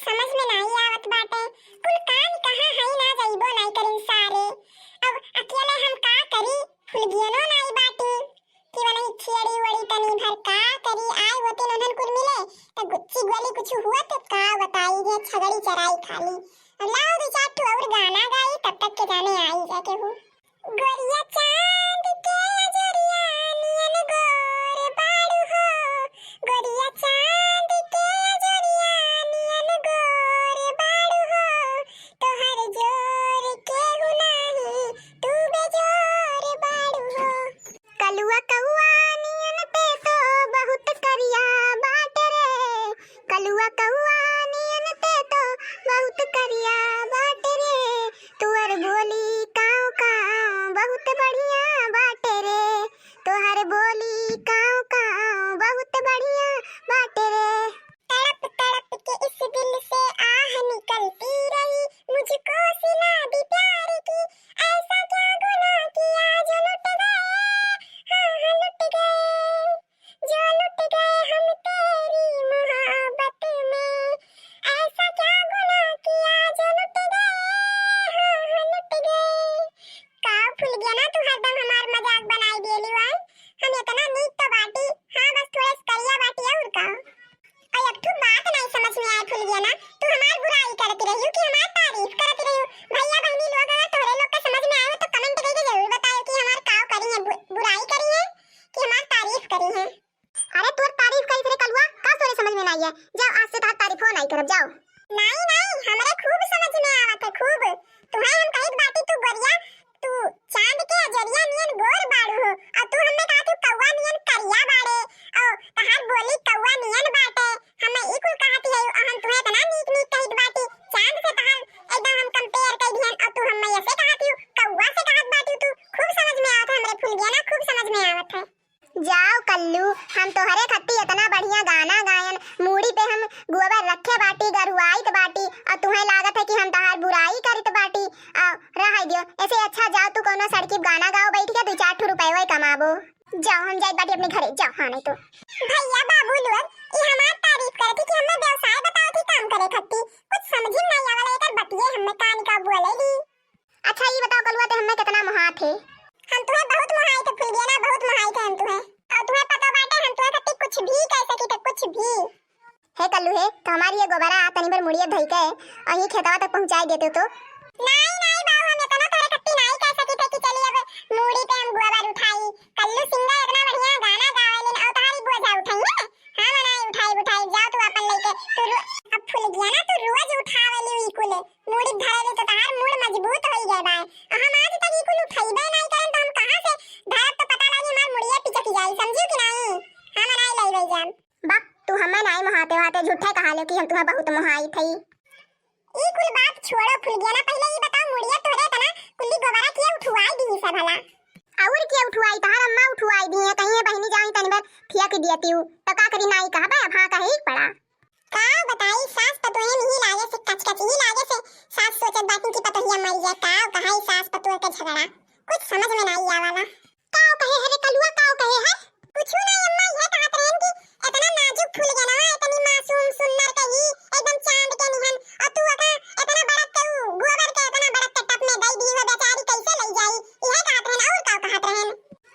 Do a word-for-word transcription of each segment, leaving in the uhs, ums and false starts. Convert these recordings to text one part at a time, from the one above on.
समझ में नाई आवत बाटे। कुल काम कहाँ है, ना जइबो नाई करिन सारे। अब अकेले हम का करी, फुलगियनो नाई बाटी। कि वनही छेड़ी उड़ी तनी भर का करी, आए होती नन्हन कुल मिले, त गुच्ची गोली कुछ हुआ त का बताई, ये छगड़ी चराई खाली। अब लाओ दो चार ठो और गाना गाई, तब तक के जाने आई जाके हूँ। गोरिया चांद के अजोरिया नियन गोर बाड़ू हो, गोरिया चांद के अजोरिया नियन गोर बाड़ू हो, तोहर जोर केहू नाही, तू बेजोर बाड़ू हो। कलुआ कौआ नियन ते तो बहुत करिया बाटे रे, कलुआ कौआ नियन ते तो बहुत करिया बाटे रे, तुअर बोली काव काव बहुत बढ़िया बाटे रे, तोहर बोली काव काव बहुत बढ़िया बाटे रे। तड़प तड़प के इस दिल से आह निकलती रही, मुझको सुना दी प्यार की, ऐसा क्या गुनाह किया जो लुट गए, हाँ, हाँ, लुट गए, जो लुट गए हम तेरी मोहब्बत में, ऐसा क्या गुनाह किया जो लुट गए, हाँ, हाँ, लुट गए। का फुलगियना, तू हरदम हमार मजाक बनाई देली वाई। हम इतना नीक तो बाटी, हाँ, बस थोड़े से करिया बाटी और का। और एक ठो बात नहीं समझ में आए फुलगियना, तू हमार बुराई करत रहियो कि हमार तारीफ करत रहियो? भैया बहनी लोग अगर तोहरे लोग के समझ में आए तो comment करके जरूर बताओ कि हमार काव करी है, बु-, बुराई करी है कि हमार तारीफ करी है। अरे तोर तारीफ करी रे कलुआ, का तोरे समझ में नहीं है? जाओ आज से तोहार तारीफो नहीं करब, जाओ। नहीं नहीं, हमरे खूब समझ में आवत है, खूब। तुम्हें हम कहित बाटी तू गोरिया, तू चांद के अजोरिया नियन गोर बाड़ू हो, और तू हमें कहा तू कौआ नियन करिया बाड़े, और तहार बोली कौआ नियन बाटे। हमें ई कुल कहती है, हम तुम्हें इतना नीक नीक कहित बाटी, चांद से तहार एकदम हम compare कर दिहन, और तू हमें ऐसे कहती हो, कौआ से कहत बाटी तू। खूब समझ में आवत है हमरे फुलगियना, खूब समझ में आवत है। जाओ कल्लू, हम तोहरे खत्ती इतना बढ़िया गाना गायन, मूड़ी पे हम गोबर रखे बाटी, गरुआइत बाटी, और तुम्हें लागत है कि हम तहार बुराई करित बाटी। आ, रह दियो, ऐसे अच्छा जाओ तू कौनो सड़की पे गाना गाओ बैठ के, दो चार ठो रुपये कमाबो। जाओ हम जाइत बाटी अपने घरे, जाओ, हाँ नहीं तो। भैया बाबू लोग, ई हमार तारीफ करत कि हमें व्यवसाय बताओ थी काम करे खत्ती, कुछ समझ में नहीं आवला एकर बतिये हमें कान का बोले ली। अच्छा, ई बताओ कलुआ, ते हमें कितना मोहात है? हम तुम्हें बहुत मोहाई थे फुलगियना, बहुत मोहाई थे हम तुम्हें। और तुम्हें पता बाटे हम तुम्हें खत्ती कुछ भी कह सकी थे, कुछ भी। हे कल्लू हे, तो हमारी ये गोबरा तनी भर मुड़िए धई के अहीं खेतवा तक पहुँचाई देते तो। नहीं, नहीं बाबू, हम इतना तोरे खत्ती नहीं कह सकी थे कि चलिए अब मूड़ी पे हम गोबर उठाई। कल्लू सिंगर इतना बढ़िया गाना गावेलिन और तुम्हारी बोझा उठाई है। हाँ, मनाई उठाई, उठाई, जाओ तू अपन लेके, तू रो-, अब फुलगियना तू रोज उठावेली ई कुल, मूड़ी धरेली तो तहार मूड़ मजबूत होई गए बाय। हम आज तक ई कुल उठैबे नहीं करन तो हम कहाँ से धरब, तो पता लागी हमार मुड़िया पिचक जाई, समझियो कि नहीं? हाँ, मनाई लई गई जान। बा, तू हमें नहीं मोहाते वहाते, झूठे कहा लो कि हम तुम्हें बहुत मोहाई थई। ई कुल बात छोड़ो फुलगियना, पहले ई बताओ मुड़िया तोहरे इतना कुल्ली गोबरा किया उठवाई दी सब भला? और किया उठवाई, तहार अम्मा उठवाई दी है, कहीं है बहनी जाई तनी बार फिया के दिया तीऊ, तो का करी नाई कहबे, अब हाँ कहे ही पड़ा। का बताई, सास पतोहे नहीं लागे से कच कच ही लागे से, सास सोचत बाटी कि पतोहिया मर जाए, का कहाई सास पतोह के झगड़ा, कुछ समझ में नहीं आवाला। काव कहे है रे कलुआ, काव कहे है? कुछु नहीं अम्मा, ये कहत रहन कि इतना नाजुक फुलगियनवा, इतनी मासूम सुन्नर कही, एकदम चांद के निहन, और तू ओका इतना बड़क के ऊ गोबर के इतना बड़क के टप में दई दी, वो बेचारी कैसे लई जाई? यह कहत रहन, और का कहत रहन?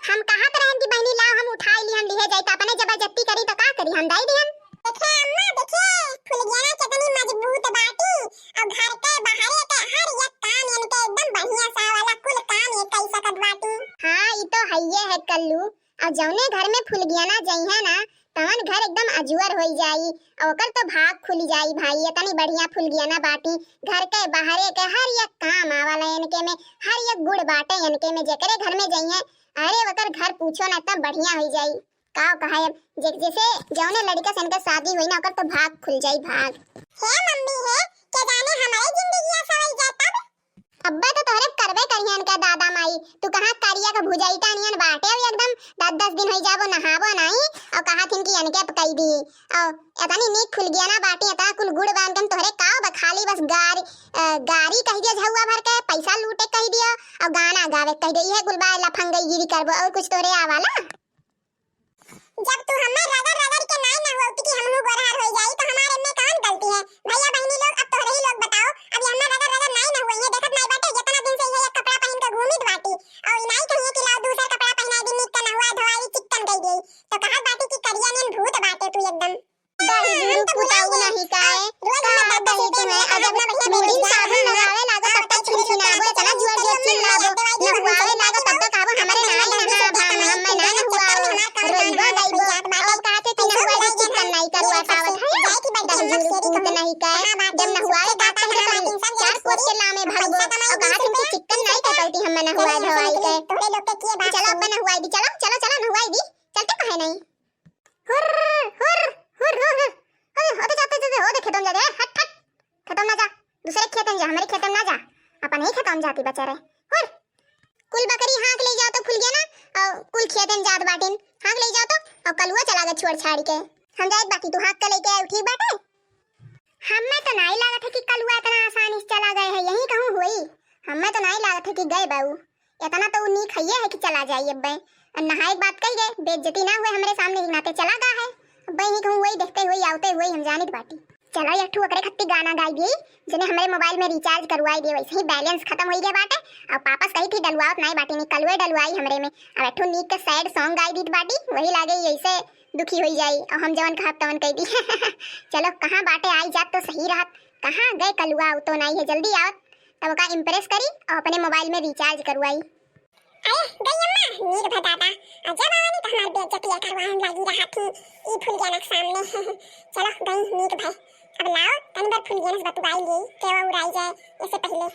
हम कहत रहन कि बहनी लाओ हम उठाई लिहन, लिहे जाई, तो अपने जबरदस्ती करी तो का करी, हम दई दिहन। देखे अम्मा, देखे, फुलगियना कितनी मजबूत बाटी, और घर के बाहरे के हर एक काम इनके एकदम बढ़िया सा वाला कुल काम ये कई सकत बाटी। हाँ, ई तो हइये है कल्लू। और जौने घर में फुलगियना जइहे ना, तवन घर एकदम अजुअर होई जाई, और ओकर तो भाग खुल जाई भाई। इतनी बढ़िया फुलगियना बाटी, घर के बाहरे के हर एक काम आवाला इनके में, हर एक गुण बाटे इनके में। जेकरे घर में जइहे, अरे ओकर घर पूछो ना, एकदम बढ़िया होई जाई। का कहा अब, जे-, जैसे जौने लड़का से इनके शादी हुई ना, ओकर तो भाग खुल जाई, भाग। हे मम्मी हे, के जाने हमारे जिंदगी सवई जाए तब। अब्बे तो तोहरे करबे करिहन के दादा माई, तू कहाँ करिया के भुजैता नियन बाटे, अब एकदम दस दस दिन होई जाबो नहाबो नाई, और कहा थिन कि इनके अब कई दी, और इतनी नीक फुलगियना बाटी, इतना कुल गुड़ बांध के तोहरे का बा, खाली बस गारी, अ, गारी कह दिया झउआ भर के, पैसा लूटे कह दिया, और गाना गावे कह दिया, इहे कुल बा लफंगईगिरी करबो, और कुछ तोहरे आवाला? जब तू हमें रगड़ रगड़ के नाई नहवती कि हमहू गोरहर होई जाई, तो हमारे में कौन गलती है? भैया बहनी लोग, पूत नहीं का, जब नहुआए बात कह दे तनी, चार कोस के लामे भागबो, और कहा तुमको चिकन नहीं कह पाती हम नहुआए धवाई के। चलो अब नहुआई दी, चलो, चलो, चलो नहुआई दी, चलते कहे नहीं। हुर, हुर, हुर, हुर, हुर। अरे, होते जाते, जाते, हो देखे तुम जाते, हट, हट। खेतों ना जा, दूसरे खेतों जा, हमरे खेतों ना जा, अपन ही खेतों जाती बचा रहे। हुर। कुल बकरी हाँक ले जाओ तो फुलगेना, और कुल खेतन जात बाटिन, हाँक ले जाओ तो, और कलुआ चला गए छोड़ छाड़ के। हम जाइत बाटी, तू हाँक के लेके आए, ठीक बाटे? हमें तो नहीं लागत है कि कलुआ इतना आसानी से चला गए है, यहीं कहूँ हुई। हमें तो नहीं लागत है कि गए बाऊ, इतना तो उ नीक हइये है कि चला जाई अब्बे। और नहाए के बात कही गए, बेइज्जती ना हुए हमरे सामने, ही नाते चला गा है। अब्बे ही कहूँ वही देखते हुए, आवते हुए हम जानित बाटी। चलो, एक ठू ओकरे खत्ती गाना गाई दी, जने हमरे मोबाइल में रिचार्ज करवाई दिए, वैसे ही बैलेंस खत्म हो गया बाटे। और पापस कही थी डलवावत नहीं बाटी, नी कलुए डलवाई हमरे में। अब एक ठू नीक के सैड सॉन्ग गाई दीत बाटी, वही लागे ऐसे दुखी हो जाई, और हम जवन कहब तवन कह दी। चलो, कहाँ बाटे, आई जात तो सही रहत, कहाँ गए कलुआ, उ तो नहीं है, जल्दी आवत, तब ओका इम्प्रेस करी और अपने मोबाइल में रिचार्ज करवाई। अरे गई अम्मा, नीक भा दादा, आ जब आवानी तो हमार बेइज्जतिया करवान लागी रहा थी, ई फुलगेना के सामने। चलो गई नीक भाई, अब लाओ तनी बार फुलगेना से बतुआई ली, केवा उड़ाई जाए, इससे पहले।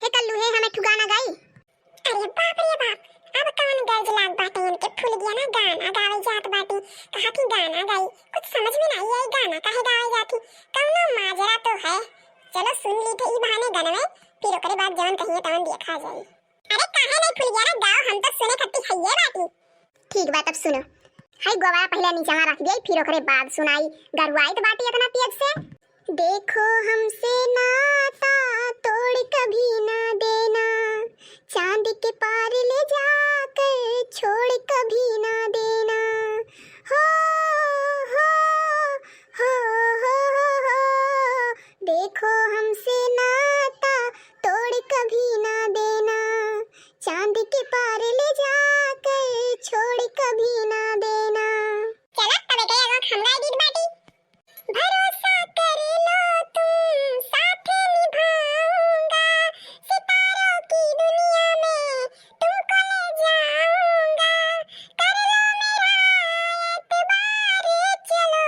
हे कल्लू, हे हम एक ठू गाना गाई। अरे बाप रे बाप, अब कौन गर्ज लाग बाटे इनके, फुलगेना गाना गावे जात बाटी, कहा थी गाना गाई, कुछ समझ में नहीं आई गाना काहे गावे जाती, कौनो माजरा तो है। चलो सुन ली थे ई बहाने गनवे, फिर ओकरे बाद जवन कहिए तवन देखा जाई। अरे काहे नहीं फुलगेना गाओ, हम तो सुने खत्ती हइये बाटी। ठीक बा, तब सुनो। हाय गोवा पहले नीचे रख दिया, फिर ओकरे बाद सुनाई। गरुआइत बाटी इतना तेज से। देखो हमसे नाता तोड़ कभी ना देना, चांद के पार ले जाकर छोड़ कभी ना देना। हो, हो, हो, हो, हो, हो। देखो हमसे नाता तोड़ कभी ना देना, चांद के पार ले जाकर छोड़ कभी ना देना। चला, तबे कहे अगर हम गाई दीत बाटी। भरोसा कर लो तुम, साथ निभाऊंगा, सितारों की दुनिया में तुमको ले जाऊंगा, कर लो मेरा एतबार, चलो।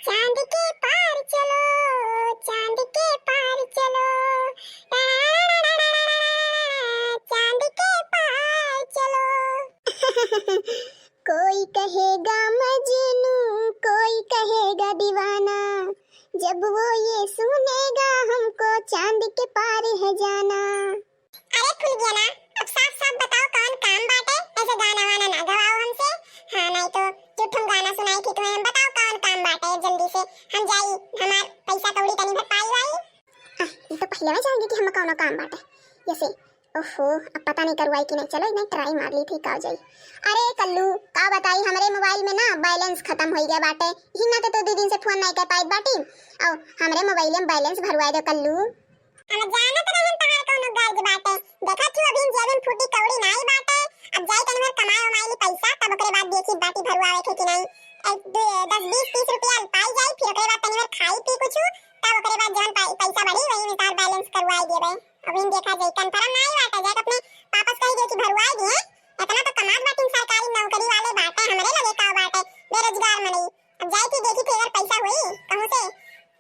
चांद के पार चलो, चांद के पार चलो, चांद के पार चलो। कोई कहेगा मजनू, कोई कहेगा दीवाना, जब वो ये सुनेगा हमको चांद के पार है जाना। अरे फुलगेना, अब साफ साफ बताओ कौन काम बाटे, ऐसे गाना वाना ना गवाओ हमसे। हाँ, नहीं तो झूठम गाना सुनाई थी तुम्हें हम। बताओ कौन काम बाटे जल्दी से, हम जाई, हमार पैसा कौड़ी तनी भर पाई वाई। आह, ये तो पहले ना जाएंगे कि हम कौनो काम बाटे। जैसे, ओहो, अब पता नहीं करवाई कि नहीं। चलो, इन्हें ट्राई मार ली थी, का जाई। अरे कल्लू, का बताई, हमरे मोबाइल में ना बैलेंस खत्म हो गया बाटे, ही ना तो दो दिन से फोन नहीं कर पाई बाटी। और हमरे मोबाइल में बैलेंस भरवा दो कल्लू। हम जानत रहन तहार कौनो गर्ज बाटे। देखत ही अभी जेब में फूटी कौड़ी नाई बाटे। अब जाई तनी भर कमाए उमाए ली पैसा, तब ओकरे बाद देखी बाटी भरुआवे के कि नाई। एक दे-, दस, बीस, तीस रुपया पाई जाई, फिर ओकरे बाद तनी भर खाई पी कुछ, तब ओकरे बाद जौन पाई, पैसा बढ़ी, वही में तार बैलेंस करवाई देबे। अभी देखा जाई, कंफर्म नाई बाटे, जाके अपने पापा से कही दे कि भरुआई दिए। इतना तो कमात बाटी, सरकारी नौकरी वाले बाटे, हमरे लगे का बाटे, बेरोजगार मनई। अब जाई थी देखी थी अगर पैसा हुई कहूँ से,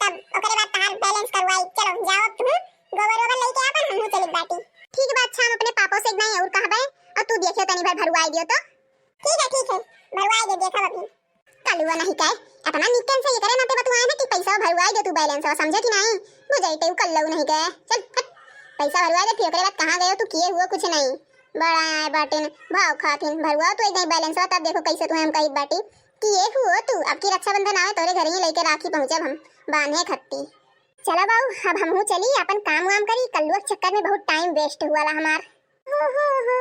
तब ओकरे बाद तहार बैलेंस करवाई। चलो जाओ अब तुम गोबर वोबर लेके अपन, हमहू चलित बाटी। ठीक बा, अच्छा हम अपने पापा से एक नहीं और कहबे, और तू देखियो तनी भर भरुआई दियो तो। ठीक है, ठीक है, भरुआई दे देखा अभी। कलुआ नहीं कहे, इतना निकन से ये करे नाते बतुआए ना कि पैसा भरुआई दे तू बैलेंस, समझे कि नहीं? बुझाई ते कल्लू नहीं कहे, चल हट। पैसा भरुआई दे, फिर ओकरे बाद कहाँ गयो तू, किए हुआ कुछ नहीं। बड़ा आए बाटिन, भाव खातिन, भरुआ तू एक नहीं बैलेंस, तब देखो कैसे तुम्हें हम कहित बाटी। कि ये हुओ तू, अब की रक्षाबंधन आवे तोरे घर ही लेके राखी पहुँचब हम बांधे खत्ती। चला बाऊ, अब हमहू चली, अपन काम वाम करी, कल्लुआ के चक्कर में बहुत टाइम वेस्ट हुआ ला हमार। हो, हो, हो।